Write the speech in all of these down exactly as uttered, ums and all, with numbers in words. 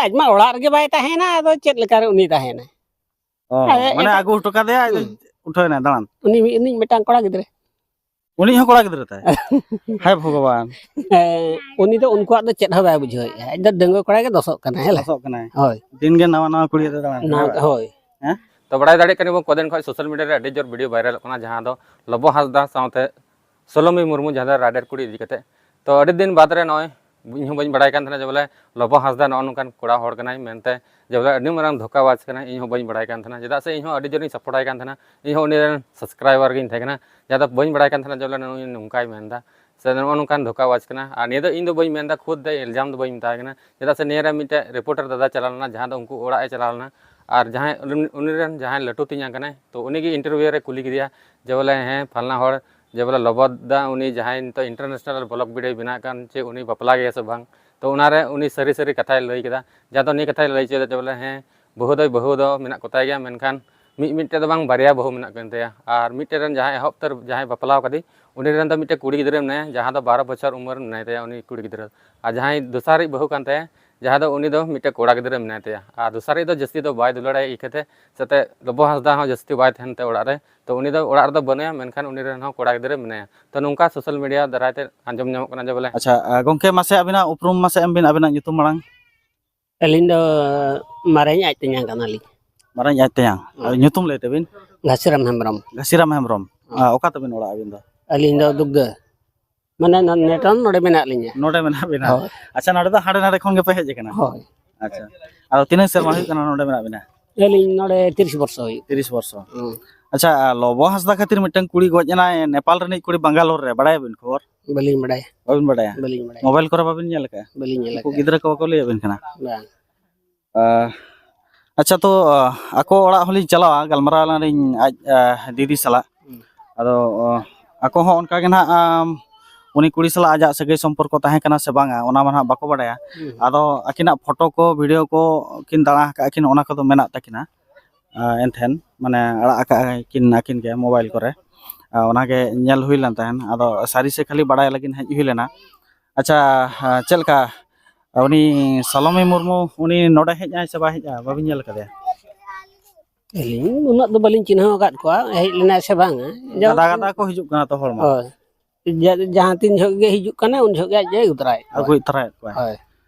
ᱟᱡ ᱢᱟ ᱚᱲᱟᱜ ᱨᱮᱜᱮ ᱵᱟᱭ ᱛᱟᱦᱮᱱᱟ, ᱟᱫᱚ ᱪᱮᱫ ᱞᱮᱠᱟᱨᱮ ᱩᱱᱤ ᱛᱟᱦᱮᱱᱟᱭ? ᱚ, ᱟᱨ ᱢᱟᱱᱮ ᱮᱴᱟᱜ ᱟᱹᱜᱩ ᱦᱚᱴᱚ ᱠᱟᱫᱮᱭᱟ, ᱟᱡ ᱫᱚ ᱦᱩᱸ᱾ ᱩᱴᱷᱟᱹᱣ ᱮᱱᱟᱭ ᱫᱟᱬᱟᱱ᱾ ᱩᱱᱤ ᱢᱤᱫ ᱩᱱᱤ ᱢᱤᱫᱴᱟᱝ ᱠᱚᱲᱟ ᱜᱤᱫᱽᱨᱟᱹ᱾ ᱩᱱᱤ ᱦᱚᱸ ᱠᱚᱲᱟ ᱜᱤᱫᱽᱨᱟᱹ ᱛᱟᱭ? ᱦᱟᱭ ᱵᱷᱚᱜᱚᱵᱟᱱ᱾ ᱦᱮᱸ, ᱩᱱᱤ ᱫᱚ ᱩᱱᱠᱩᱣᱟᱜ ᱫᱚ ᱪᱮᱫ ᱦᱚᱸ ᱵᱟᱭ ᱵᱩᱡᱷᱟᱹᱣᱮᱫᱼᱟ, ᱟᱡ ᱫᱚ ᱰᱟᱺᱜᱩᱣᱟᱹ ᱠᱚᱲᱟ ᱜᱮ ᱫᱚᱥᱚᱜ ᱠᱟᱱᱟᱭ, ᱦᱮᱸ ᱞᱮ? ᱫᱚᱥᱚᱜ ᱠᱟᱱᱟᱭ᱾ ᱦᱳᱭ᱾ ᱫᱤᱱ ᱜᱮ ᱱᱟᱣᱟ ᱱᱟᱣᱟ ᱠᱩᱲᱤ ᱟᱛᱮ ᱫᱟᱬᱟᱱ ᱠᱟᱱᱟᱭ ᱱᱟᱣᱟ, ᱵᱟᱝ? ᱦᱳᱭ᱾ ᱦᱮᱸ? ᱛᱚ, ᱵᱟᱲᱟᱭ ᱫᱟᱲᱮᱭᱟᱜ ᱠᱟᱱ ᱜᱮᱵᱚᱱ ᱠᱚᱫᱤᱱ ᱠᱷᱚᱱ social media ᱨᱮ ᱟᱹᱰᱤ ᱡᱳᱨ video viral ᱚᱜ ᱠᱟᱱᱟ, ᱡᱟᱦᱟᱸ ᱫᱚ ᱞᱚᱵᱚ ᱦᱟᱸᱥᱫᱟ ᱥᱟᱶᱛᱮ ᱥᱳᱞᱳᱢᱤ ᱢᱩᱨᱢᱩ, ᱡᱟᱦᱟᱸ ᱫᱚ ᱨᱟᱭᱰᱟᱨ ᱠᱩᱲᱤ ᱤᱫᱤ ᱠᱟᱛᱮ᱾ ᱛᱚ, ᱟᱹᱰᱤ ᱫᱤᱱ ᱵᱟᱫᱽ ᱨᱮ ᱱᱚᱜᱼᱚᱭ ᱤᱧ ᱦᱚᱸ ᱵᱟᱹᱧ ᱵᱟᱲᱟᱭ ᱠᱟᱱ ᱛᱟᱦᱮᱱᱟ ᱡᱮ ᱵᱚᱞᱮ ᱞᱚᱵᱚ ᱦᱟᱸᱥᱫᱟ ᱱᱚᱜᱼᱚ ᱱᱚᱝᱠᱟᱱ ᱠᱚᱲᱟ ᱦᱚᱲ ᱠᱟᱱᱟᱭ ᱢᱮᱱᱛᱮ, ᱡᱮ ᱵᱚᱞᱮ ᱟᱹᱰᱤ ᱢᱟᱨᱟᱝ ᱫᱷᱳᱠᱟᱵᱟᱡᱽ ᱠᱟᱱᱟᱭ, ᱤᱧ ᱦᱚᱸ ᱵᱟᱹᱧ ᱵᱟᱲᱟᱭ ᱠᱟᱱ ᱛᱟᱦᱮᱱᱟ᱾ ᱪᱮᱫᱟᱜ ᱥᱮ ᱤᱧ ᱦᱚᱸ ᱟᱹᱰᱤ ᱡᱳᱨᱤᱧ support ᱟᱭ ᱠᱟᱱ ᱛᱟᱦᱮᱱᱟ, ᱤᱧ ᱦᱚᱸ ᱩᱱᱤ ᱨᱮᱱ subscriber ᱜᱤᱧ ᱛᱟᱦᱮᱸ ᱠᱟᱱᱟ, ᱡᱟᱦᱟᱸ ᱫᱚ ᱵᱟᱹᱧ ᱵᱟᱲᱟᱭ ᱠᱟᱱ ᱛᱟᱦᱮᱱᱟ ᱡᱮ ᱵᱚᱞᱮ ᱱᱩᱭ ᱱᱚᱝᱠᱟᱭ ᱢᱮᱱᱫᱟ ᱥᱮ ᱱᱚᱜᱼᱚ ᱱᱚᱝᱠᱟᱱ ᱫᱷᱳᱠᱟᱵᱟᱡᱽ ᱠᱟᱱᱟ᱾ ᱟᱨ ᱱᱤᱭᱟᱹ ᱫᱚ ᱤᱧ ᱫᱚ ᱵᱟᱹᱧ ᱢᱮᱱᱫᱟ, ᱠᱷᱩᱫ ᱫᱚ ᱤᱞᱡᱟᱢ ᱫᱚ ᱵᱟᱹᱧ ᱢᱮᱛᱟᱭ ᱠᱟᱱᱟ, ᱪᱮᱫᱟᱜ ᱥᱮ ᱱᱤᱭᱟᱹ ᱨᱮ ᱢᱤᱫᱴᱮᱡ reporter ᱫᱟᱫᱟ ᱪᱟᱞᱟᱣ ᱞᱮᱱᱟ, ᱡᱟᱦᱟᱸ ᱫᱚ ᱩᱱᱠᱩ ᱚᱲᱟᱜ ᱮ ᱪᱟᱞᱟᱣ ᱞᱮᱱᱟ, ᱟᱨ ᱡᱟᱦᱟᱸᱭ ᱩᱱᱤ, ᱩᱱᱤ ᱨᱮᱱ ᱡᱟᱦᱟᱸᱭ ᱞᱟᱹᱴᱩ ᱛᱮᱧᱟᱝ ᱠᱟᱱᱟᱭ, ᱛᱚ ᱩᱱᱤ ᱜᱮ interview ᱨᱮ ᱠᱩᱞᱤ ᱠᱮᱫᱮᱭᱟ ᱡᱮ ᱵᱚᱞᱮ, ᱦᱮᱸ, ᱯᱷᱟᱞᱱᱟ ᱦᱚᱲ ᱡᱮ ᱵᱚᱞᱮ ᱞᱚᱵᱚ ᱫᱟ ᱩᱱᱤ ᱡᱟᱦᱟᱸᱭ ᱱᱤᱛᱚᱜ international vlog video ᱵᱮᱱᱟᱜ ᱠᱟᱱ, ᱪᱮ ᱩᱱᱤ ᱵᱟᱯᱞᱟ ᱜᱮᱭᱟ ᱥᱮ ᱵᱟᱝ? ᱛᱚ ᱚᱱᱟᱨᱮ ᱩᱱᱤ ᱥᱟᱹᱨᱤ ᱥᱟᱹᱨᱤ ᱠᱟᱛᱷᱟᱭ ᱞᱟᱹᱭ ᱠᱮᱫᱟ, ᱡᱟᱦᱟᱸ ᱫᱚ ᱱᱤᱭᱟᱹ ᱠᱟᱛᱷᱟᱭ ᱞᱟᱹᱭ ᱦᱚᱪᱚᱭᱮᱫᱟ ᱡᱮ ᱵᱚᱞᱮ, ᱦᱮᱸ, ᱵᱟᱹᱦᱩ ᱫᱚᱭ, ᱵᱟᱹᱦᱩ ᱫᱚ ᱢᱮᱱᱟᱜ ᱠᱚᱛᱟᱭ ᱜᱮᱭᱟ, ᱢᱮᱱᱠᱷᱟᱱ ᱢᱤᱫ ᱢᱤᱫᱴᱮᱡ ᱫᱚ ᱵᱟᱝ, ᱵᱟᱨᱭᱟ ᱵᱟᱹᱦᱩ ᱢᱮᱱᱟᱜ ᱠᱤᱱ ᱛᱟᱭᱟ᱾ ᱟᱨ ᱢᱤᱫᱴᱮᱡ ᱨᱮᱱ ᱡᱟᱦᱟᱸᱭ ᱮᱦᱚᱵ ᱩᱛᱟᱹᱨ ᱡᱟᱦᱟᱸᱭ ᱵᱟᱯᱞᱟ ᱟᱠᱟᱫᱮ, ᱩᱱᱤ ᱨᱮᱱ ᱫᱚ ᱢᱤᱫᱴᱮᱡ ᱠᱩᱲᱤ ᱜᱤᱫᱽᱨᱟᱹ ᱢᱮᱱᱟᱭᱟ, ᱡᱟᱦᱟᱸ ᱫᱚ ᱵᱟᱨᱚ ᱵᱚᱪᱷᱚᱨ ᱩᱢᱮᱨ ᱢᱮᱱᱟᱭ ᱛᱟᱭᱟ ᱩᱱᱤ ᱠᱩᱲᱤ ᱜᱤᱫᱽᱨᱟᱹ᱾ ᱟᱨ ᱡᱟᱦᱟᱸᱭ ᱫᱚᱥᱟᱨᱤᱡ ᱵᱟᱹᱦᱩ ᱠᱟᱱ ᱛᱟᱭᱟ, ᱡᱟᱦᱟᱸ ᱫᱚ ᱩᱱᱤ ᱫᱚ ᱢᱤᱫᱴᱮᱡ ᱠᱚᱲᱟ ᱜᱤᱫᱽᱨᱟᱹ ᱢᱮᱱᱟᱭ ᱛᱟᱭᱟ᱾ ᱟᱨ ᱫᱚᱥᱟᱨᱤᱡ ᱫᱚ ᱡᱟᱹᱥᱛᱤ ᱫᱚ ᱵᱟᱭ ᱫᱩᱞᱟᱹᱲᱟᱭᱟ, ᱤᱠᱷᱟᱹᱛᱮ ᱥᱟᱛᱮ ᱞᱚᱵᱚ ᱦᱟᱸᱥᱫᱟ ᱦᱚᱸ ᱡᱟᱹᱥᱛᱤ ᱵᱟᱭ ᱛᱟᱦᱮᱱ ᱛᱮ ᱚᱲᱟᱜ ᱨᱮ, ᱛᱚ ᱩᱱᱤ ᱫᱚ ᱚᱲᱟᱜ ᱨᱮᱫᱚ ᱵᱟᱹᱱᱩᱭᱟ, ᱢᱮᱱᱠᱷᱟᱱ ᱩᱱᱤ ᱨᱮᱱ ᱦᱚᱸ ᱠᱚᱲᱟ ᱜᱤᱫᱽᱨᱟᱹ ᱢᱮᱱᱟᱭᱟ᱾ ᱛᱚ ᱱᱚᱝᱠᱟ social media ᱫᱟᱨᱟᱭ ᱛᱮ ᱟᱸᱡᱚᱢ ᱧᱟᱢᱚᱜ ᱠᱟᱱᱟ ᱡᱮ ᱵᱚᱞᱮ᱾ ᱟᱪᱪᱷᱟ, ᱟ, ᱜᱚᱝᱠᱮ, ᱢᱟᱥᱮ ᱟᱹᱵᱤᱱᱟᱜ ᱩᱯᱨᱩᱢ ᱢᱟᱥᱮ ᱮᱢ ᱵᱤᱱ, ᱟᱹᱵᱤᱱᱟᱜ ᱧᱩᱛᱩᱢ ᱢᱟᱲᱟᱝ᱾ ᱟᱹᱞᱤᱧ ᱫᱚ ᱢᱟᱨᱟᱝ ᱟᱡ ᱛᱮᱧᱟᱝ ᱠᱟᱱᱟᱞᱤᱧ᱾ ᱢᱟᱨᱟᱝ ᱟᱡ ᱛᱮᱧᱟᱝ᱾ ᱦᱮᱸ᱾ ᱧᱩᱛᱩᱢ ᱞᱟᱹᱭ ᱛᱟᱵᱤᱱ? ᱜᱷᱟᱥᱤᱨᱟᱢ ᱦᱮᱢᱵᱨᱚᱢ᱾ ᱜᱷᱟᱥᱤᱨᱟᱢ ᱦᱮᱢᱵᱨᱚᱢ᱾ ᱦᱮᱸ᱾ ᱟ, ᱚᱠᱟ ᱛᱟᱵᱤᱱ ᱚᱲᱟᱜ ᱟᱹᱵᱤᱱ ᱫᱚ? ᱟᱹᱞᱤᱧ ᱫᱚ ᱫᱩᱜᱽᱫᱟᱹ, ᱢᱟᱱᱮ ᱱᱚ-, ᱱᱮᱴᱟᱨ ᱱᱚᱰᱮ ᱢᱮᱱᱟᱜ ᱞᱤᱧᱟ᱾ ᱱᱚᱰᱮ ᱢᱮᱱᱟᱜ ᱵᱤᱱᱟ? ᱦᱳᱭ᱾ ᱟᱪᱪᱷᱟ, ᱱᱚᱰᱮ ᱫᱚ ᱦᱟᱸᱰᱮ ᱱᱟᱰᱮ ᱠᱷᱚᱱ ᱜᱮᱯᱮ ᱦᱮᱡ ᱟᱠᱟᱱᱟ? ᱦᱳᱭ᱾ ᱟᱪᱪᱷᱟ, ᱟᱫᱚ ᱛᱤᱱᱟᱹᱜ ᱥᱮᱨᱢᱟ ᱦᱩᱭᱩᱜ ᱠᱟᱱᱟ ᱱᱚᱰᱮ ᱢᱮᱱᱟᱜ ᱵᱤᱱᱟ? ᱟᱹᱞᱤᱧ ᱱᱚᱰᱮ ᱛᱤᱨᱤᱥ ᱵᱚᱨᱥᱚ ᱦᱩᱭᱩᱜ᱾ ᱛᱤᱨᱤᱥ ᱵᱚᱨᱥᱚ᱾ ᱦᱩᱸ᱾ ᱟᱪᱪᱷᱟ, ᱞᱚᱵᱚ ᱦᱟᱸᱥᱫᱟ ᱠᱷᱟᱹᱛᱤᱨ ᱢᱤᱫᱴᱟᱝ ᱠᱩᱲᱤ ᱜᱚᱡ ᱮᱱᱟᱭ ᱱᱮᱯᱟᱞ ᱨᱤᱱᱤᱡ ᱠᱩᱲᱤ ᱵᱟᱝᱜᱟᱞᱳᱨ ᱨᱮ, ᱵᱟᱲᱟᱭᱟᱵᱤᱱ ᱠᱷᱚᱵᱚᱨ? ᱵᱟᱹᱞᱤᱧ ᱵᱟᱲᱟᱭᱟ᱾ ᱵᱟᱹᱵᱤᱱ ᱵᱟᱲᱟᱭᱟ? ᱵᱟᱹᱞᱤᱧ ᱵᱟᱲᱟᱭᱟ᱾ ᱢᱳᱵᱟᱭᱤᱞ ᱠᱚᱨᱮ ᱵᱟᱵᱤᱱ ᱧᱮᱞ ᱟᱠᱟᱫᱼᱟ? ᱵᱟᱹᱞᱤᱧ ᱧᱮᱞ ᱩᱱᱠᱩ ᱟᱠᱟᱫᱼᱟ᱾ ᱜᱤᱫᱽᱨᱟᱹ ᱠᱚ ᱵᱟᱠᱚ ᱞᱟᱹᱭᱟᱵᱤᱱ ᱠᱟᱱᱟ? ᱵᱟᱝ᱾ ᱟᱦ, ᱟᱪᱪᱷᱟ, ᱛᱚ, ᱟᱦ, ᱟᱠᱚ ᱚᱲᱟᱜ ᱦᱚᱸᱞᱤᱧ ᱪᱟᱞᱟᱣᱟ, ᱜᱟᱞᱢᱟᱨᱟᱣ ᱟᱞᱟᱝ ᱟᱹᱞᱤᱧ ᱟᱡ, ᱟᱦ, ᱫᱤᱫᱤ ᱥᱟᱞᱟᱜ᱾ ᱦᱩᱸ᱾ ᱟᱫᱚ, ᱟᱦ, ᱟᱠᱚ ᱦᱚᱸ ᱚᱱᱠᱟ ᱜᱮ ᱱᱟᱦᱟᱜ, ᱟᱢ, ᱩᱱᱤ ᱠᱩᱲᱤ ᱥᱟᱞᱟᱜ ᱟᱡᱟᱜ ᱥᱟᱹᱜᱟᱹᱭ ᱥᱚᱢᱯᱚᱨᱠᱚ ᱛᱟᱦᱮᱸ ᱠᱟᱱᱟ ᱥᱮ ᱵᱟᱝᱟ, ᱚᱱᱟ ᱢᱟ ᱱᱟᱦᱟᱜ ᱵᱟᱠᱚ ᱵᱟᱲᱟᱭᱟ᱾ ᱦᱩᱸ᱾ ᱟᱫᱚ ᱟᱹᱠᱤᱱᱟᱜ ᱯᱷᱳᱴᱳ ᱠᱚ, ᱵᱷᱤᱰᱤᱭᱳ ᱠᱚ ᱠᱤᱱ ᱫᱟᱬᱟ ᱟᱠᱟᱫ ᱠᱤᱱ, ᱚᱱᱟ ᱠᱚᱫᱚ ᱢᱮᱱᱟᱜ ᱛᱟᱹᱠᱤᱱᱟ᱾ ᱟᱦ, ᱮᱱᱛᱮᱱ, ᱢᱟᱱᱮ, ᱟᱲᱟᱜ ᱟᱠᱟᱫ ᱠᱤᱱ ᱟᱹᱠᱤᱱ ᱜᱮ ᱢᱳᱵᱟᱭᱤᱞ ᱠᱚᱨᱮ᱾ ᱟᱦ, ᱚᱱᱟᱜᱮ ᱧᱮᱞ ᱦᱩᱭ ᱞᱮᱱ ᱛᱟᱦᱮᱸᱫ᱾ ᱟᱫᱚ ᱥᱟᱹᱨᱤ ᱥᱮ ᱠᱷᱟᱹᱞᱤ ᱵᱟᱲᱟᱭ ᱞᱟᱹᱜᱤᱫ ᱦᱮᱡ ᱦᱩᱭ ᱞᱮᱱᱟ᱾ ᱟᱪᱪᱷᱟ, ᱟᱦ, ᱪᱮᱫ ᱞᱮᱠᱟ? ᱟᱨ ᱩᱱᱤ ᱥᱟᱞᱚᱢᱤ ᱢᱩᱨᱢᱩ, ᱩᱱᱤ ᱱᱚᱰᱮ ᱦᱮᱡ ᱟᱭ ᱥᱮ ᱵᱟᱭ ᱦᱮᱡᱼᱟ, ᱵᱟᱵᱤᱱ ᱧᱮᱞ ᱟᱠᱟᱫᱮᱭᱟ? ᱟᱹᱞᱤᱧ ᱩᱱᱟᱹᱜ ᱫᱚ ᱵᱟᱹᱞᱤᱧ ᱪᱤᱱᱦᱟᱹᱣ ᱟᱠᱟᱫ ᱠᱚᱣᱟ, ᱦᱮᱡ ᱞᱮᱱᱟᱭ ᱥᱮ ᱵᱟᱝᱟ᱾ ᱡᱟ- ᱜᱟᱫᱟ ᱜᱟᱫᱟ ᱠᱚ ᱦᱤᱡᱩᱜ ᱠᱟᱱᱟ ᱛᱚ ᱦᱚᱲ ᱢᱟ᱾ ᱦᱳᱭ᱾ ᱡᱟ-, ᱡᱟᱦᱟᱸ ᱛᱤᱱ ᱡᱚᱦᱚᱜ ᱜᱮ ᱦᱤᱡᱩᱜ ᱠᱟᱱᱟ, ᱩᱱ ᱡᱚᱦᱚᱜ ᱜᱮ ᱟᱡ ᱮ ᱟᱹᱜᱩ ᱛᱚᱨᱟᱭᱮᱫ ᱠᱚᱣᱟ᱾ ᱟᱹᱜᱩᱭ ᱛᱚᱨᱟᱭᱮᱫ ᱠᱚᱣᱟ᱾ ᱦᱳᱭ᱾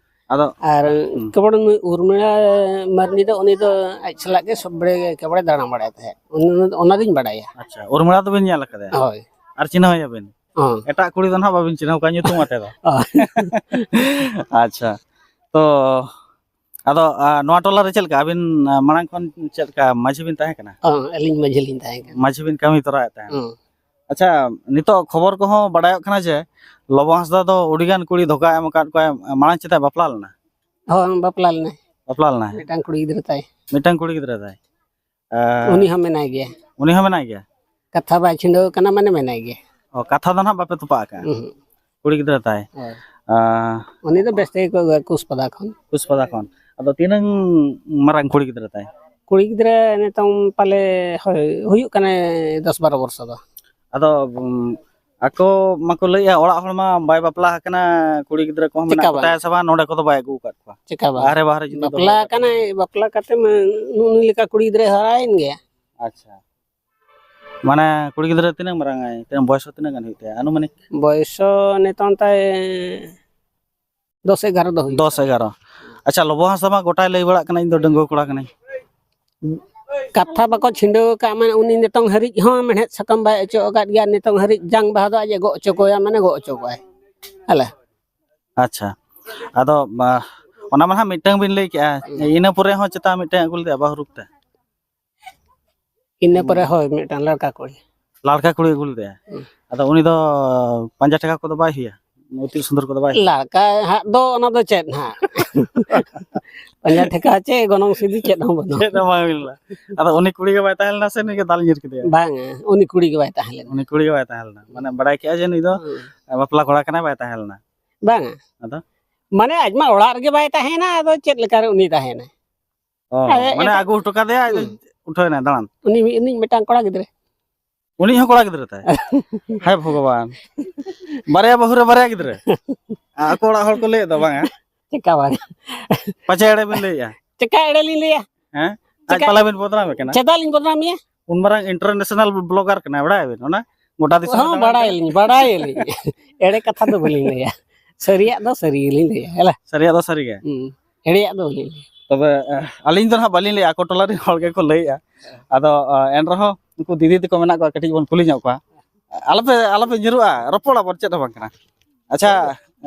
ᱟᱫᱚ ᱟᱨ ᱦᱩᱸ᱾ ᱠᱮᱵᱚᱞ ᱱᱩᱭ ᱩᱨᱢᱤᱞᱟ ᱢᱟᱹᱨᱰᱤ ᱫᱚ, ᱩᱱᱤ ᱫᱚ ᱟᱡ ᱥᱟᱞᱟᱜ ᱜᱮ ᱥᱚᱵ ᱵᱮᱲᱮ ᱜᱮ ᱠᱮᱵᱚᱞᱮ ᱫᱟᱬᱟ ᱵᱟᱲᱟᱭ ᱛᱟᱦᱮᱸᱫ᱾ ᱩᱱᱤ, ᱚᱱᱟ ᱫᱚᱧ ᱵᱟᱰᱟᱭᱟ᱾ ᱟᱪᱪᱷᱟ, ᱩᱨᱢᱤᱞᱟ ᱫᱚᱵᱤᱱ ᱧᱮᱞ ᱟᱠᱟᱫᱮᱭᱟ? ᱦᱳᱭ᱾ ᱟᱨ ᱪᱤᱱᱦᱟᱹᱣ ᱮᱭᱟ ᱵᱤᱱ? ᱦᱚᱸ᱾ ᱮᱴᱟᱜ ᱠᱩᱲᱤ ᱫᱚ ᱱᱟᱦᱟᱜ ᱵᱟᱵᱤᱱ ᱪᱤᱱᱦᱟᱹᱣ ᱠᱚᱣᱟ ᱧᱩᱛᱩᱢ ᱟᱛᱮ ᱫᱚ᱾ ᱦᱳᱭ᱾ ᱟᱪᱪᱷᱟ, ᱛᱚ ᱟᱫᱚ, ᱟ, ᱱᱚᱣᱟ ᱴᱚᱞᱟ ᱨᱮ ᱪᱮᱫ ᱞᱮᱠᱟ ᱟᱹᱵᱤᱱ, ᱟ, ᱢᱟᱲᱟᱝ ᱠᱷᱚᱱ ᱪᱮᱫ ᱞᱮᱠᱟ ᱢᱟᱹᱡᱷᱤ ᱵᱤᱱ ᱛᱟᱦᱮᱸ ᱠᱟᱱᱟ? ᱦᱚᱸ, ᱟᱹᱞᱤᱧ ᱢᱟᱹᱡᱷᱤ ᱞᱤᱧ ᱛᱟᱦᱮᱸ ᱠᱟᱱᱟ᱾ ᱢᱟᱹᱡᱷᱤ ᱵᱤᱱ ᱠᱟᱹᱢᱤ ᱛᱚᱨᱟᱭᱮᱫ ᱛᱟᱦᱮᱸᱫ? ᱦᱚᱸ᱾ ᱟᱪᱪᱷᱟ, ᱱᱤᱛᱚᱜ ᱠᱷᱚᱵᱚᱨ ᱠᱚᱦᱚᱸ ᱵᱟᱰᱟᱭᱚᱜ ᱠᱟᱱᱟ ᱡᱮ ᱞᱚᱵᱚ ᱦᱟᱸᱥᱫᱟ ᱫᱚ ᱟᱹᱰᱤᱜᱟᱱ ᱠᱩᱲᱤ ᱫᱷᱳᱠᱟ ᱮᱢ ᱟᱠᱟᱫ ᱠᱚᱣᱟᱭ᱾ ᱢᱟᱲᱟᱝ ᱪᱮᱛᱟᱭ ᱵᱟᱯᱞᱟ ᱞᱮᱱᱟ? ᱦᱚᱸ, ᱵᱟᱯᱞᱟ ᱞᱮᱱᱟᱭ᱾ ᱵᱟᱯᱞᱟ ᱞᱮᱱᱟᱭ? ᱢᱤᱫᱴᱟᱝ ᱠᱩᱲᱤ ᱜᱤᱫᱽᱨᱟᱹ ᱛᱟᱭ᱾ ᱢᱤᱫᱴᱟᱝ ᱠᱩᱲᱤ ᱜᱤᱫᱽᱨᱟᱹ ᱛᱟᱭ? ᱮ, ᱩᱱᱤ ᱦᱚᱸ ᱢᱮᱱᱟᱭ ᱜᱮᱭᱟ᱾ ᱩᱱᱤ ᱦᱚᱸ ᱢᱮᱱᱟᱭ ᱜᱮᱭᱟ? ᱠᱟᱛᱷᱟ ᱵᱟᱭ ᱪᱷᱤᱰᱟᱹᱣ ᱠᱟᱱᱟ, ᱢᱟᱱᱮ ᱢᱮᱱᱟᱭ ᱜᱮᱭᱟ᱾ ᱚ, ᱠᱟᱛᱷᱟ ᱫᱚ ᱱᱟᱦᱟᱜ ᱵᱟᱯᱮ ᱛᱚᱯᱟᱜ ᱟᱠᱟᱫᱼᱟ? ᱩᱦᱩᱸ᱾ ᱠᱩᱲᱤ ᱜᱤᱫᱽᱨᱟᱹ ᱛᱟᱭ? ᱦᱳᱭ᱾ ᱟ, ᱩᱱᱤ ᱫᱚ ᱵᱮᱥ ᱛᱮᱜᱮ ᱠᱚ ᱟᱹᱜᱩᱭᱟ, ᱠᱩᱥᱯᱟᱫᱟ ᱠᱷᱚᱱ᱾ ᱠᱩᱥᱯᱟᱫᱟ ᱠᱷᱚᱱ᱾ ᱟᱫᱚ ᱛᱤᱱᱟᱹᱝ ᱢᱟᱨᱟᱝ ᱠᱩᱲᱤ ᱜᱤᱫᱽᱨᱟᱹ ᱛᱟᱭ? ᱠᱩᱲᱤ ᱜᱤᱫᱽᱨᱟᱹ ᱱᱤᱛᱚᱝ ᱯᱟᱞᱮ, ᱦᱳᱭ, ᱦᱩᱭᱩᱜ ᱠᱟᱱᱟᱭ ᱫᱚᱥ ᱵᱟᱨᱚ ᱵᱚᱨᱥᱚ ᱫᱚ᱾ ᱟᱫᱚ, ᱩᱢ, ᱟᱠᱚ ᱢᱟᱠᱚ ᱞᱟᱹᱭᱮᱜᱼᱟ, ᱚᱲᱟᱜ ᱦᱚᱲ ᱢᱟ ᱵᱟᱭ ᱵᱟᱯᱞᱟ ᱟᱠᱟᱱᱟ, ᱠᱩᱲᱤ ᱜᱤᱫᱽᱨᱟᱹ ᱠᱚᱦᱚᱸ ᱢᱮᱱᱟᱜ ᱪᱮᱠᱟ ᱵᱟᱝ? ᱠᱚᱛᱟᱭᱟ ᱥᱮ ᱵᱟᱝ, ᱱᱚᱰᱮ ᱠᱚᱫᱚ ᱵᱟᱭ ᱟᱹᱜᱩ ᱟᱠᱟᱫ ᱠᱚᱣᱟ᱾ ᱪᱮᱠᱟ ᱵᱟᱝ? ᱵᱟᱦᱨᱮ, ᱵᱟᱦᱨᱮ ᱡᱩᱫᱤ ᱫᱚᱦᱚ ᱵᱟᱯᱞᱟ ᱟᱠᱟᱫ ᱠᱟᱱᱟᱭ, ᱠᱚᱣᱟ᱾ ᱵᱟᱯᱞᱟ ᱠᱟᱛᱮ ᱢᱟ ᱱᱩᱜᱼᱩ ᱱᱩᱭ ᱞᱮᱠᱟ ᱠᱩᱲᱤ ᱜᱤᱫᱽᱨᱟᱹᱭ ᱦᱟᱨᱟᱭᱮᱱ ᱜᱮᱭᱟ᱾ ᱟᱪᱪᱷᱟ᱾ ᱢᱟᱱᱮ ᱠᱩᱲᱤ ᱜᱤᱫᱽᱨᱟᱹ ᱛᱤᱱᱟᱹᱜ ᱢᱟᱨᱟᱝ ᱟᱭ? ᱛᱤᱱᱟᱹᱜ ᱵᱚᱭᱚᱥ ᱦᱚᱸ ᱛᱤᱱᱟᱹᱜ ᱜᱟᱱ ᱦᱩᱭᱩᱜ ᱛᱟᱭᱟ ᱟᱱᱩᱢᱟᱱᱤᱠ? ᱵᱚᱭᱚᱥ ᱦᱚᱸ ᱱᱤᱛᱚᱝ ᱛᱟᱭ ᱫᱚᱥ ᱮᱜᱟᱨᱚ ᱫᱚ ᱦᱩᱭᱩᱜ ᱫᱚᱥ ᱮᱜᱟᱨᱚ᱾ ᱟᱪᱪᱷᱟ, ᱞᱚᱵᱚ ᱦᱟᱸᱥᱫᱟ ᱢᱟ ᱜᱚᱴᱟᱭ ᱞᱟᱹᱭ ᱵᱟᱲᱟᱜ ᱠᱟᱱᱟ, "ᱤᱧ ᱫᱚ ᱰᱟᱺᱜᱩᱣᱟᱹ ᱠᱚᱲᱟ ᱠᱟᱹᱱᱟᱹᱧ᱾" ᱠᱟᱛᱷᱟ ᱵᱟᱠᱚ ᱪᱷᱤᱸᱰᱟᱹᱣ ᱟᱠᱟᱫ, ᱢᱟᱱᱮ ᱩᱱᱤ ᱱᱤᱛᱚᱝ ᱦᱟᱹᱨᱤᱡ ᱦᱚᱸ ᱢᱮᱲᱦᱮᱫ ᱥᱟᱠᱟᱢ ᱵᱟᱭ ᱚᱪᱚᱜ ᱟᱠᱟᱫ ᱜᱮᱭᱟ, ᱱᱤᱛᱚᱝ ᱦᱟᱹᱨᱤᱡ ᱡᱟᱝ ᱵᱟᱦᱟ ᱫᱚ ᱟᱡ ᱮ ᱜᱚᱜ ᱚᱪᱚ ᱠᱚᱣᱟ, ᱢᱟᱱᱮ ᱜᱚᱜ ᱚᱪᱚ ᱠᱚᱣᱟᱭ᱾ ᱦᱮᱞᱮ᱾ ᱟᱪᱪᱷᱟ, ᱟᱫᱚ, ᱟ, ᱚᱱᱟ ᱢᱟ ᱱᱟᱦᱟᱜ ᱢᱤᱫᱴᱟᱝ ᱵᱤᱱ ᱞᱟᱹᱭ ᱠᱮᱜᱼᱟ, ᱦᱩᱸ᱾ ᱤᱱᱟᱹ ᱯᱚᱨᱮ ᱦᱚᱸ ᱪᱮᱛᱟ ᱢᱤᱫᱴᱟᱝ ᱟᱹᱜᱩ ᱞᱮᱫᱮᱭᱟ ᱵᱟᱹᱦᱩ ᱨᱩᱯ ᱛᱮ? ᱤᱱᱟᱹ ᱯᱚᱨᱮ ᱦᱩᱸ᱾ ᱦᱳᱭ, ᱢᱤᱫᱴᱟᱝ ᱞᱟᱲᱠᱟ ᱠᱩᱲᱤ᱾ ᱞᱟᱲᱠᱟ ᱠᱩᱲᱤ ᱟᱹᱜᱩ ᱞᱮᱫᱮᱭᱟ? ᱦᱩᱸ᱾ ᱟᱫᱚ ᱩᱱᱤ ᱫᱚ ᱯᱟᱸᱡᱟ ᱴᱷᱮᱠᱟ ᱠᱚᱫᱚ ᱵᱟᱭ ᱦᱩᱭᱟ? ᱤᱛᱤᱞ ᱥᱩᱱᱫᱚᱨ ᱠᱚᱫᱚ ᱵᱟᱭ ᱦᱩᱭᱟ? ᱞᱟᱲᱠᱟ ᱦᱟᱸᱜ ᱫᱚ ᱚᱱᱟ ᱫᱚ ᱪᱮᱫ ᱦᱟᱸᱜ? ᱯᱟᱸᱡᱟ ᱴᱷᱮᱠᱟ ᱪᱮ ᱜᱚᱱᱚᱝ ᱥᱤᱫᱤ ᱪᱮᱫ ᱦᱚᱸ ᱵᱟᱹᱱᱩᱜᱼᱟ᱾ ᱪᱮᱫ ᱦᱚᱸ ᱵᱟᱝ ᱦᱩᱭ ᱞᱮᱱᱟ᱾ ᱟᱫᱚ ᱩᱱᱤ ᱠᱩᱲᱤ ᱜᱮ ᱵᱟᱭ ᱛᱟᱦᱮᱸ ᱞᱮᱱᱟ ᱥᱮ ᱱᱩᱭ ᱜᱮ ᱫᱟᱞ ᱧᱤᱨ ᱠᱮᱫᱮᱭᱟ? ᱵᱟᱝᱟ, ᱩᱱᱤ ᱠᱩᱲᱤ ᱜᱮ ᱵᱟᱭ ᱛᱟᱦᱮᱸ ᱞᱮᱱᱟ᱾ ᱩᱱᱤ ᱠᱩᱲᱤ ᱜᱮ ᱵᱟᱭ ᱛᱟᱦᱮᱸ ᱞᱮᱱᱟ᱾ ᱢᱟᱱᱮ ᱵᱟᱲᱟᱭ ᱠᱮᱜᱼᱟ ᱡᱮ ᱱᱩᱭ ᱫᱚ ᱦᱩᱸ᱾ ᱵᱟᱯᱞᱟ ᱠᱚᱲᱟ ᱠᱟᱱᱟᱭ, ᱵᱟᱭ ᱛᱟᱦᱮᱸ ᱞᱮᱱᱟ᱾ ᱵᱟᱝᱟ᱾ ᱟᱫᱚ? ᱢᱟᱱᱮ ᱟᱡ ᱢᱟ ᱚᱲᱟᱜ ᱨᱮᱜᱮ ᱵᱟᱭ ᱛᱟᱦᱮᱱᱟ, ᱟᱫᱚ ᱪᱮᱫ ᱞᱮᱠᱟᱨᱮ ᱩᱱᱤ ᱛᱟᱦᱮᱱᱟᱭ? ᱚ, ᱟᱡ ᱢᱟᱱᱮ ᱮᱴᱟᱜ ᱟᱹᱜᱩ ᱦᱚᱴᱚ ᱠᱟᱫᱮᱭᱟ, ᱟᱡ ᱫᱚ ᱦᱩᱸ᱾ ᱩᱴᱷᱟᱹᱣ ᱮᱱᱟᱭ ᱫᱟᱬᱟᱱ? ᱩᱱᱤ ᱢᱤᱫ, ᱩᱱᱤ ᱢᱤᱫᱴᱟᱝ ᱠᱚᱲᱟ ᱜᱤᱫᱽᱨᱟᱹ᱾ ᱩᱱᱤ ᱦᱚᱸ ᱠᱚᱲᱟ ᱜᱤᱫᱽᱨᱟᱹ ᱛᱟᱭ? ᱦᱟᱭ ᱵᱷᱚᱜᱚᱵᱟᱱ, ᱵᱟᱨᱭᱟ ᱵᱟᱹᱦᱩ ᱨᱮ ᱵᱟᱨᱭᱟ ᱜᱤᱫᱽᱨᱟᱹ᱾ ᱟᱠᱚ ᱚᱲᱟᱜ ᱦᱚᱲ ᱠᱚ ᱞᱟᱹᱭᱮᱫ ᱫᱚ ᱵᱟᱝᱟ? ᱪᱮᱠᱟ ᱵᱟᱝ? ᱯᱟᱪᱮ ᱮᱲᱮ ᱵᱤᱱ ᱞᱟᱹᱭᱮᱜᱼᱟ? ᱪᱮᱠᱟ ᱮᱲᱮ ᱞᱤᱧ ᱞᱟᱹᱭᱟ? ᱦᱮᱸ? ᱟᱡ ᱪᱮᱠᱟ? ᱯᱟᱞᱮ ᱵᱤᱱ ᱵᱚᱫᱱᱟᱢᱮ ᱠᱟᱱᱟ᱾ ᱪᱮᱫᱟᱜ ᱞᱤᱧ ᱵᱚᱫᱱᱟᱢᱮᱭᱟ? ᱩᱱ ᱢᱟᱨᱟᱝ international blogger ᱠᱟᱱᱟᱭ, ᱵᱟᱲᱟᱭᱟᱵᱤᱱ? ᱚᱱᱟ ᱜᱚᱴᱟ ᱫᱤᱥᱚᱢ ᱦᱚᱸ ᱫᱟᱬᱟᱱ ᱵᱟᱲᱟᱭ ᱠᱟᱱᱟᱭ᱾ ᱟᱹᱞᱤᱧ, ᱵᱟᱲᱟᱭ ᱟᱹᱞᱤᱧ᱾ ᱮᱲᱮ ᱠᱟᱛᱷᱟ ᱫᱚ ᱵᱟᱹᱞᱤᱧ ᱞᱟᱹᱭᱟ, ᱥᱟᱹᱨᱤᱭᱟᱜ ᱫᱚ ᱥᱟᱹᱨᱤ ᱜᱮᱞᱤᱧ ᱞᱟᱹᱭᱟ᱾ ᱦᱮᱞᱟ᱾ ᱥᱟᱹᱨᱤᱭᱟᱜ ᱫᱚ ᱥᱟᱹᱨᱤ ᱜᱮ᱾ ᱦᱩᱸ᱾ ᱮᱲᱮᱭᱟᱜ ᱫᱚ ᱵᱟᱹᱞᱤᱧ ᱞᱟᱹᱭᱟ᱾ ᱛᱚᱵᱮ, ᱟᱹᱞᱤᱧ ᱫᱚ ᱱᱟᱦᱟᱜ ᱵᱟᱹᱞᱤᱧ ᱞᱟᱹᱭᱟ, ᱟᱠᱚ ᱴᱚᱞᱟ ᱨᱮᱱ ᱦᱚᱲ ᱜᱮᱠᱚ ᱞᱟᱹᱭᱮᱜᱼᱟ᱾ ᱟᱫᱚ, ᱮᱱᱨᱮᱦᱚᱸ ᱩᱱᱠᱩ ᱫᱤᱫᱤ ᱛᱟᱠᱚ ᱢᱮᱱᱟᱜ ᱠᱚᱣᱟ, ᱠᱟᱹᱴᱤᱡ ᱵᱚᱱ ᱠᱩᱞᱤ ᱧᱚᱜ ᱠᱚᱣᱟ᱾ ᱟᱞᱚᱯᱮ, ᱟᱞᱚᱯᱮ ᱧᱤᱨᱩᱜᱼᱟ, ᱨᱚᱯᱚᱲ ᱟᱵᱚᱱ, ᱪᱮᱫ ᱦᱚᱸ ᱵᱟᱝ ᱠᱟᱱᱟ᱾ ᱟᱪᱪᱷᱟ,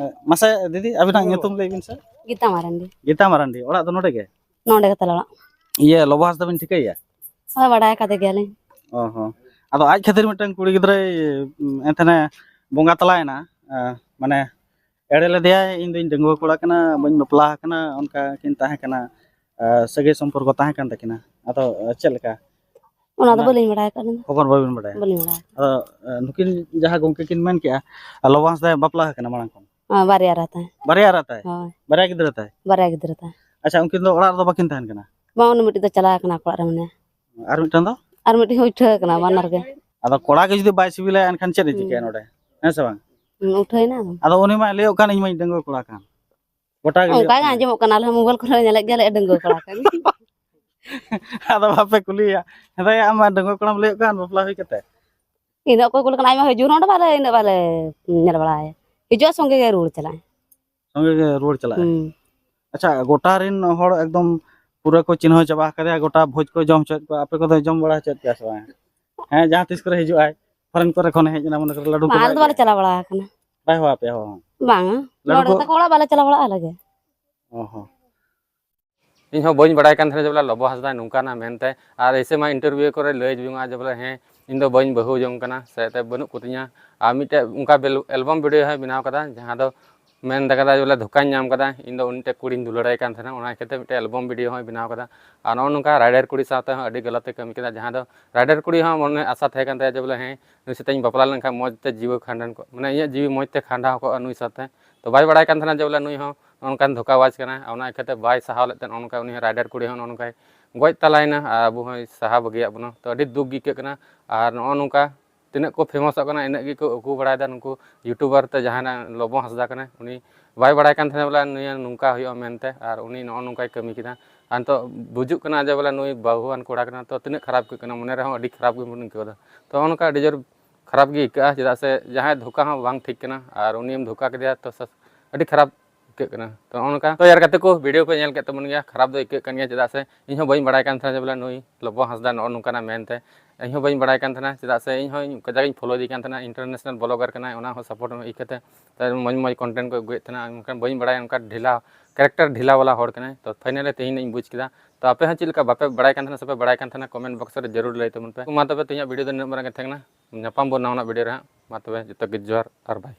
ᱢᱟᱥᱮ ᱫᱤᱫᱤ, ᱟᱹᱵᱤᱱᱟᱜ ᱧᱩᱛᱩᱢ ᱞᱟᱹᱭ ᱵᱤᱱ ᱥᱮ᱾ ᱜᱤᱛᱟ ᱢᱟᱨᱟᱱᱰᱤ᱾ ᱜᱤᱛᱟ ᱢᱟᱨᱟᱱᱰᱤ, ᱚᱲᱟᱜ ᱫᱚ ᱱᱚᱰᱮ ᱜᱮ? ᱱᱚᱰᱮ ᱜᱮ ᱛᱟᱞᱮ ᱚᱲᱟᱜ᱾ ᱤᱭᱟᱹ, ᱞᱚᱵᱚ ᱦᱟᱸᱥᱫᱟ ᱵᱤᱱ ᱴᱷᱤᱠᱟᱹᱭᱟ? ᱦᱳᱭ, ᱵᱟᱰᱟᱭ ᱠᱟᱫᱮ ᱜᱮᱭᱟᱞᱤᱧ᱾ ᱚ ᱦᱚᱸ᱾ ᱟᱫᱚ ᱟᱡ ᱠᱷᱟᱹᱛᱤᱨ ᱢᱤᱫᱴᱟᱝ ᱠᱩᱲᱤ ᱜᱤᱫᱽᱨᱟᱹᱭ, ᱮᱱᱛᱷᱮᱱᱮ ᱵᱚᱸᱜᱟ ᱛᱟᱞᱟᱭᱮᱱᱟ, ᱢᱟᱱᱮ, ᱮᱲᱮ ᱞᱮᱫᱮᱭᱟᱭ, "ᱤᱧ ᱫᱚᱧ ᱰᱟᱺᱜᱩᱣᱟᱹ ᱠᱚᱲᱟ ᱠᱟᱱᱟ, ᱵᱟᱹᱧ ᱵᱟᱯᱞᱟ ᱟᱠᱟᱱᱟ", ᱚᱱᱠᱟ ᱠᱤᱱ ᱛᱟᱦᱮᱸ ᱠᱟᱱᱟ, ᱥᱟᱹᱜᱟᱹᱭ ᱥᱚᱢᱯᱚᱨᱠᱚ ᱛᱟᱦᱮᱸ ᱠᱟᱱ ᱛᱟᱹᱠᱤᱱᱟ᱾ ᱟᱫᱚ ᱪᱮᱫ ᱞᱮᱠᱟ? ᱚᱱᱟ ᱫᱚ ᱚᱱᱟ ᱵᱟᱹᱞᱤᱧ ᱵᱟᱲᱟᱭ ᱟᱠᱟᱫ ᱞᱤᱧ ᱫᱚ᱾ ᱠᱷᱚᱵᱚᱨ ᱵᱟᱹᱵᱤᱱ ᱵᱟᱲᱟᱭᱟ? ᱵᱟᱹᱞᱤᱧ ᱵᱟᱲᱟᱭ ᱟᱠᱟᱫ᱾ ᱟᱫᱚ, ᱱᱩᱠᱤᱱ ᱡᱟᱦᱟᱸ ᱜᱚᱢᱠᱮ ᱠᱤᱱ ᱢᱮᱱ ᱠᱮᱜᱼᱟ, ᱞᱚᱵᱚ ᱦᱟᱸᱥᱫᱟᱭ ᱵᱟᱯᱞᱟ ᱟᱠᱟᱱᱟ ᱢᱟᱲᱟᱝ ᱠᱷᱚᱱ? ᱦᱮᱸ, ᱵᱟᱨᱭᱟ ᱮᱨᱟ ᱛᱟᱭ᱾ ᱵᱟᱨᱭᱟ ᱮᱨᱟ ᱛᱟᱭ? ᱦᱳᱭ᱾ ᱵᱟᱨᱭᱟ ᱜᱤᱫᱽᱨᱟᱹ ᱛᱟᱭ? ᱵᱟᱨᱭᱟ ᱜᱤᱫᱽᱨᱟᱹ ᱛᱟᱭ᱾ ᱟᱪᱪᱷᱟ, ᱩᱱᱠᱤᱱ ᱫᱚ ᱚᱲᱟᱜ ᱨᱮᱫᱚ ᱵᱟᱹᱠᱤᱱ ᱛᱟᱦᱮᱱ ᱠᱟᱱᱟ? ᱵᱟᱝ, ᱩᱱᱤ ᱢᱤᱫᱴᱤᱡ ᱫᱚ ᱪᱟᱞᱟᱣ ᱟᱠᱟᱱᱟ ᱟᱠᱚ ᱚᱲᱟᱜ ᱨᱮ ᱢᱮᱱᱟᱭᱟ᱾ ᱟᱨ ᱢᱤᱫᱴᱟᱝ ᱫᱚ? ᱟᱨ ᱢᱤᱫᱴᱤᱡ ᱦᱚᱸ ᱩᱴᱷᱟᱹᱣ ᱟᱠᱟᱱᱟ, ᱵᱟᱱᱟᱨ ᱜᱮ᱾ ᱟᱫᱚ ᱠᱚᱲᱟ ᱜᱮ ᱡᱩᱫᱤ ᱵᱟᱭ ᱥᱤᱵᱤᱞᱟᱭᱟ, ᱮᱱᱠᱷᱟᱱ ᱪᱮᱫ ᱮ ᱪᱤᱠᱟᱹᱭᱟ ᱱᱚᱰᱮ? ᱦᱮᱸ ᱥᱮ ᱵᱟᱝ? ᱦᱩᱸ, ᱩᱴᱷᱟᱹᱣ ᱮᱱᱟ ᱟᱫᱚ᱾ ᱟᱫᱚ ᱩᱱᱤ ᱢᱟᱭ ᱞᱟᱹᱭᱚᱜ ᱠᱟᱱ, "ᱤᱧ ᱢᱟᱧ ᱰᱟᱺᱜᱩᱣᱟᱹ ᱠᱚᱲᱟ ᱠᱟᱱ᱾" ᱜᱚᱴᱟ ᱜᱮ ᱚᱱᱠᱟ ᱞᱟᱹᱭᱚᱜ ᱜᱮ ᱠᱟᱱᱟ᱾ ᱟᱸᱡᱚᱢᱚᱜ ᱠᱟᱱᱟ, ᱟᱞᱮ ᱦᱚᱸ mobile ᱠᱚᱨᱮ ᱞᱮ ᱧᱮᱞᱮᱫ ᱜᱮᱭᱟ, ᱞᱟᱹᱭᱮᱫ ᱰᱟᱺᱜᱩᱣᱟᱹ ᱠᱚᱲᱟ ᱠᱟᱱ᱾ ᱟᱫᱚ ᱵᱟᱯᱮ ᱠᱩᱞᱤᱭᱮᱭᱟ, "ᱦᱮᱸᱫᱟᱭᱟ, ᱟᱢ ᱢᱟ ᱰᱟᱺᱜᱩᱣᱟᱹ ᱠᱚᱲᱟᱢ ᱞᱟᱹᱭᱚᱜ ᱠᱟᱱ, ᱵᱟᱯᱞᱟ ᱦᱩᱭ ᱠᱟᱛᱮ?" ᱤᱱᱟᱹᱜ ᱚᱠᱚᱭ ᱠᱩᱞᱤ ᱠᱟᱱᱟ, ᱟᱡ ᱢᱟ ᱦᱤᱡᱩᱜ ᱱᱚᱰᱮ, ᱵᱟᱞᱮ, ᱤᱱᱟᱹᱜ ᱵᱟᱞᱮ ᱧᱮᱞ ᱵᱟᱲᱟᱭᱟ᱾ ᱦᱤᱡᱩᱜᱼᱟ, ᱥᱚᱸᱜᱮ ᱜᱮ ᱨᱩᱣᱟᱹᱲ ᱪᱟᱞᱟᱜᱼᱟ᱾ ᱥᱚᱸᱜᱮ ᱜᱮ ᱨᱩᱣᱟᱹᱲ ᱪᱟᱞᱟᱜᱼᱟ᱾ ᱦᱩᱸ᱾ ᱟᱪᱪᱷᱟ, ᱜᱚᱴᱟ ᱨᱮᱱ ᱦᱚᱲ ᱮᱠᱫᱚᱢ ᱯᱩᱨᱟᱹ ᱠᱚ ᱪᱤᱱᱦᱟᱹᱣ ᱪᱟᱵᱟ ᱟᱠᱟᱫᱮᱭᱟ, ᱜᱚᱴᱟ ᱵᱷᱚᱡᱽ ᱠᱚ ᱡᱚᱢ ᱦᱚᱪᱚᱭᱮᱫ ᱠᱚᱣᱟ, ᱟᱯᱮ ᱠᱚᱫᱚ ᱡᱚᱢ ᱵᱟᱲᱟ ᱦᱚᱪᱚᱭᱮᱫ ᱯᱮᱭᱟ ᱥᱮ ᱵᱟᱝ? ᱦᱮᱸ, ᱡᱟᱦᱟᱸ ᱛᱤᱥ ᱠᱚᱨᱮ ᱦᱤᱡᱩᱜ ᱟᱭ, foreign ᱠᱚᱨᱮ ᱠᱷᱚᱱᱮ ᱦᱮᱡ ᱮᱱᱟ, ᱢᱚᱱᱮ ᱠᱚᱨᱚ ᱞᱟᱹᱰᱩ ᱠᱚ ᱟᱞᱮ ᱵᱟᱭ ᱫᱚ ᱵᱟᱞᱮ ᱟᱹᱜᱩᱭᱟ? ᱪᱟᱞᱟᱣ ᱵᱟᱲᱟ ᱟᱠᱟᱱᱟ᱾ ᱵᱟᱭ ᱦᱚᱦᱚ ᱟᱯᱮᱭᱟ ᱦᱚᱦᱚ ᱦᱚᱸ? ᱵᱟᱝᱟ, ᱞᱟᱹᱰᱩ ᱱᱚᱰᱮ ᱠᱚ ᱛᱟᱠᱚ ᱚᱲᱟᱜ ᱵᱟᱞᱮ ᱪᱟᱞᱟᱣ ᱵᱟᱲᱟᱜᱼᱟ ᱟᱞᱮ ᱜᱮ᱾ ᱚ ᱦᱚᱸ᱾ ᱤᱧ ᱦᱚᱸ ᱵᱟᱹᱧ ᱵᱟᱲᱟᱭ ᱠᱟᱱ ᱛᱟᱦᱮᱱᱟ ᱡᱮ ᱵᱚᱞᱮ ᱞᱚᱵᱚ ᱦᱟᱸᱥᱫᱟ ᱱᱚᱝᱠᱟᱱᱟ ᱢᱮᱱᱛᱮ, ᱟᱨ ᱮᱭᱥᱮ ᱢᱟ interview ᱠᱚᱨᱮ ᱞᱟᱹᱭ ᱡᱚᱝᱟ ᱡᱮ ᱵᱚᱞᱮ, "ᱦᱮᱸ, ᱤᱧ ᱫᱚ ᱵᱟᱹᱧ ᱵᱟᱹᱦᱩ ᱡᱚᱝ ᱠᱟᱱᱟ ᱥᱮ ᱮᱱᱛᱮᱫ ᱵᱟᱹᱱᱩᱜ ᱠᱚᱛᱤᱧᱟ", ᱟᱨ ᱢᱤᱫᱴᱮᱡ ᱚᱱᱠᱟ ᱵᱮᱞ-, album video ᱦᱚᱸᱭ ᱵᱮᱱᱟᱣ ᱠᱟᱫᱟ, ᱡᱟᱦᱟᱸ ᱫᱚ ᱢᱮᱱ ᱠᱟᱫᱟ ᱡᱮ ᱵᱚᱞᱮ, "ᱫᱷᱳᱠᱟᱧ ᱧᱟᱢ ᱠᱟᱫᱟ, ᱤᱧ ᱫᱚ ᱩᱱᱤ ᱴᱮᱡ ᱠᱩᱲᱤᱧ ᱫᱩᱞᱟᱹᱲᱟᱭ ᱠᱟᱱ ᱛᱟᱦᱮᱱᱟ", ᱚᱱᱟ ᱤᱭᱠᱟᱹᱛᱮ ᱢᱤᱫᱴᱮᱡ album video ᱦᱚᱸᱭ ᱵᱮᱱᱟᱣ ᱠᱟᱫᱟ᱾ ᱟᱨ ᱱᱚᱜᱼᱚ ᱱᱚᱝᱠᱟ ᱨᱟᱭᱰᱟᱨ ᱠᱩᱲᱤ ᱥᱟᱶᱛᱮ ᱦᱚᱸ ᱟᱹᱰᱤ ᱜᱟᱞᱟᱛ ᱮ ᱠᱟᱹᱢᱤ ᱠᱮᱫᱟ, ᱡᱟᱦᱟᱸ ᱫᱚ ᱨᱟᱭᱰᱟᱨ ᱠᱩᱲᱤ ᱦᱚᱸ ᱢᱚᱱᱮ ᱟᱥᱟ ᱛᱟᱦᱮᱸ ᱠᱟᱱ ᱛᱟᱭᱟ ᱡᱮ ᱵᱚᱞᱮ, ᱦᱮᱸ, ᱱᱩᱭ ᱥᱟᱛᱮᱧ ᱵᱟᱯᱞᱟ ᱞᱮᱱᱠᱷᱟᱱ ᱢᱚᱡᱽ ᱛᱮ ᱡᱤᱣᱤ ᱠᱷᱟᱸᱰᱟᱱ ᱠᱚ, ᱢᱟᱱᱮ ᱤᱧᱟᱹᱜ ᱡᱤᱣᱤ ᱢᱚᱡᱽ ᱛᱮ ᱠᱷᱟᱸᱰᱟᱣ ᱠᱚᱜᱼᱟ ᱱᱩᱭ ᱥᱟᱛᱮ᱾ ᱛᱚ ᱵᱟᱭ ᱵᱟᱲᱟᱭ ᱠᱟᱱ ᱛᱟᱦᱮᱱᱟ ᱡᱮ ᱵᱚᱞᱮ ᱱᱩᱭ ᱦᱚᱸ ᱱᱚᱜᱼᱚ ᱱᱚᱝᱠᱟᱱ ᱫᱷᱳᱠᱟᱵᱟᱡᱽ ᱠᱟᱱᱟᱭ, ᱟᱨ ᱚᱱᱟ ᱤᱭᱠᱟᱹᱛᱮ ᱵᱟᱭ ᱥᱟᱦᱟᱣ ᱞᱮᱫ ᱛᱮ ᱱᱚᱜᱼᱚ ᱱᱚᱝᱠᱟ ᱩᱱᱤ ᱦᱚᱸ ᱨᱟᱭᱰᱟᱨ ᱠᱩᱲᱤ ᱦᱚᱸ ᱱᱚᱜᱼᱚ ᱱᱚᱝᱠᱟᱭ ᱜᱚᱡ ᱛᱟᱞᱟᱭᱮᱱᱟ, ᱟᱨ ᱟᱵᱚ ᱦᱚᱸᱭ ᱥᱟᱦᱟ ᱵᱟᱹᱜᱤᱭᱟᱜ ᱵᱚᱱᱟ᱾ ᱛᱚ ᱟᱹᱰᱤ ᱫᱩᱠ ᱜᱮ ᱟᱹᱭᱠᱟᱹᱜ ᱠᱟᱱᱟ᱾ ᱟᱨ ᱱᱚᱜᱼᱚ ᱱᱚᱝᱠᱟ ᱛᱤᱱᱟᱹᱜ ᱠᱚ ᱯᱷᱮᱢᱟᱥᱚᱜ ᱠᱟᱱᱟ, ᱤᱱᱟᱹᱜ ᱜᱮᱠᱚ ᱟᱹᱜᱩ ᱵᱟᱲᱟᱭᱮᱫᱟ ᱱᱩᱠᱩ ᱭᱩᱴᱩᱵᱟᱨ ᱛᱮ᱾ ᱡᱟᱦᱟᱸᱭ ᱞᱚᱵᱚ ᱦᱟᱸᱥᱫᱟ ᱠᱟᱱᱟᱭ, ᱩᱱᱤ ᱵᱟᱭ ᱵᱟᱲᱟᱭ ᱠᱟᱱ ᱛᱟᱦᱮᱱᱟ ᱵᱚᱞᱮ ᱱᱤᱭᱟᱹ ᱱᱚᱝᱠᱟ ᱦᱩᱭᱩᱜᱼᱟ ᱢᱮᱱᱛᱮ, ᱟᱨ ᱩᱱᱤ ᱱᱚᱜᱼᱚ ᱱᱚᱝᱠᱟᱭ ᱠᱟᱹᱢᱤ ᱠᱮᱫᱟ᱾ ᱟᱨ ᱱᱤᱛᱚᱜ ᱵᱩᱡᱩᱜ ᱠᱟᱱᱟ ᱡᱮ ᱵᱚᱞᱮ ᱱᱩᱭ ᱵᱟᱹᱦᱩᱣᱟᱱ ᱠᱚᱲᱟ ᱠᱟᱱᱟ, ᱛᱚ ᱛᱤᱱᱟᱹᱜ ᱠᱷᱟᱨᱟᱯ ᱟᱹᱭᱠᱟᱹᱜ ᱠᱟᱱᱟ, ᱢᱚᱱᱮ ᱨᱮᱦᱚᱸ ᱟᱹᱰᱤ ᱠᱷᱟᱨᱟᱯ ᱜᱮᱵᱚᱱ ᱟᱹᱭᱠᱟᱹᱣ ᱮᱫᱟ᱾ ᱛᱚ ᱱᱚᱜᱼᱚ ᱱᱚᱝᱠᱟ ᱟᱹᱰᱤ ᱡᱳᱨ ᱠᱷᱟᱨᱟᱯ ᱜᱮ ᱟᱹᱭᱠᱟᱹᱜᱼᱟ, ᱪᱮᱫᱟᱜ ᱥᱮ ᱡᱟᱦᱟᱸᱭ ᱫᱷᱳᱠᱟ ᱦᱚᱸ ᱵᱟᱝ ᱴᱷᱤᱠ ᱠᱟᱱᱟ, ᱟᱨ ᱩᱱᱤᱢ ᱫᱷᱳᱠᱟ ᱠᱮᱫᱮᱭᱟ ᱛᱚ ᱥᱟ-, ᱟᱹᱰᱤ ᱠᱷᱟᱨᱟᱯ ᱟᱹᱭᱠᱟᱹᱜ ᱠᱟᱱᱟ᱾ ᱛᱚ ᱱᱚᱜᱼᱚ ᱱᱚᱝᱠᱟ᱾ ᱛᱚ ᱭᱟᱨ ᱜᱟᱛᱮ ᱠᱚ, ᱵᱷᱤᱰᱤᱭᱳ ᱯᱮ ᱧᱮᱞ ᱠᱮᱫ ᱛᱟᱵᱚᱱ ᱜᱮᱭᱟ, ᱠᱷᱟᱨᱟᱯ ᱫᱚ ᱟᱹᱭᱠᱟᱹᱜ ᱠᱟᱱ ᱜᱮᱭᱟ, ᱪᱮᱫᱟᱜ ᱥᱮ ᱤᱧ ᱦᱚᱸ ᱵᱟᱹᱧ ᱵᱟᱲᱟᱭ ᱠᱟᱱ ᱛᱟᱦᱮᱱᱟ ᱡᱮ ᱵᱚᱞᱮ ᱱᱩᱭ ᱞᱚᱵᱚ ᱦᱟᱸᱥᱫᱟ ᱱᱚᱜᱼᱚ ᱱᱚᱝᱠᱟᱱᱟ ᱢᱮᱱᱛᱮ᱾ ᱤᱧ ᱦᱚᱸ ᱵᱟᱹᱧ ᱵᱟᱲᱟᱭ ᱠᱟᱱ ᱛᱟᱦᱮᱱᱟ, ᱪᱮᱫᱟᱜ ᱥᱮ ᱤᱧ ᱦᱚᱸ ᱠᱟᱡᱟᱠ ᱤᱧ ᱯᱷᱳᱞᱳ ᱤᱫᱤ ᱠᱟᱱ ᱛᱟᱦᱮᱱᱟ, ᱤᱱᱴᱟᱨᱱᱮᱥᱱᱟᱞ ᱵᱞᱚᱜᱟᱨ ᱠᱟᱱᱟᱭ, ᱚᱱᱟ ᱦᱚᱸ ᱥᱟᱯᱳᱨᱴ ᱤᱠᱟᱹᱛᱮ ᱛᱟᱭ ᱢᱚᱡᱽ ᱢᱚᱡᱽ ᱠᱚᱱᱴᱮᱱᱴ ᱠᱚ ᱟᱹᱜᱩᱭᱮᱫ ᱛᱟᱦᱮᱱᱟ, ᱢᱮᱱᱠᱷᱟᱱ ᱵᱟᱹᱧ ᱵᱟᱲᱟᱭᱟ ᱚᱱᱠᱟ ᱰᱷᱤᱞᱟ, ᱠᱮᱨᱮᱠᱴᱟᱨ ᱰᱷᱤᱞᱟ ᱵᱟᱞᱟ ᱦᱚᱲ ᱠᱟᱱᱟᱭ᱾ ᱛᱚ ᱯᱷᱟᱭᱱᱟᱞᱤ ᱛᱮᱦᱮᱧ ᱤᱧ ᱵᱩᱡᱽ ᱠᱮᱫᱟ᱾ ᱛᱚ ᱟᱯᱮ ᱦᱚᱸ ᱪᱮᱫ ᱞᱮᱠᱟ ᱵᱟᱯᱮ ᱵᱟᱲᱟᱭ ᱠᱟᱱ ᱛᱟᱦᱮᱱᱟ ᱥᱮ ᱯᱮ ᱵᱟᱲᱟᱭ ᱠᱟᱱ ᱛᱟᱦᱮᱱᱟ, ᱠᱚᱢᱮᱱᱴ ᱵᱚᱠᱥ ᱨᱮ ᱡᱟᱹᱨᱩᱲ ᱞᱟᱹᱭ ᱛᱟᱵᱚᱱ ᱯᱮ᱾ ᱢᱟ ᱛᱚᱵᱮ ᱛᱮᱦᱮᱧᱟᱜ ᱵᱷᱤᱰᱤᱭᱳ ᱫᱚ ᱱᱤᱱᱟᱹᱜ ᱢᱟᱨᱟᱝ ᱜᱮ ᱛᱟᱦᱮᱸ ᱠᱟᱱᱟ᱾ ᱧᱟᱯᱟᱢ ᱵᱚᱱ ᱱᱟᱣᱟᱱᱟᱜ ᱵᱷᱤᱰᱤᱭᱳ ᱨᱮ ᱦᱟᱸᱜ᱾ ᱢᱟ ᱛᱚᱵᱮ ᱡᱚᱛᱚ ᱜᱮ ᱡᱚᱦᱟᱨ ᱟᱨ ᱵᱟᱭ᱾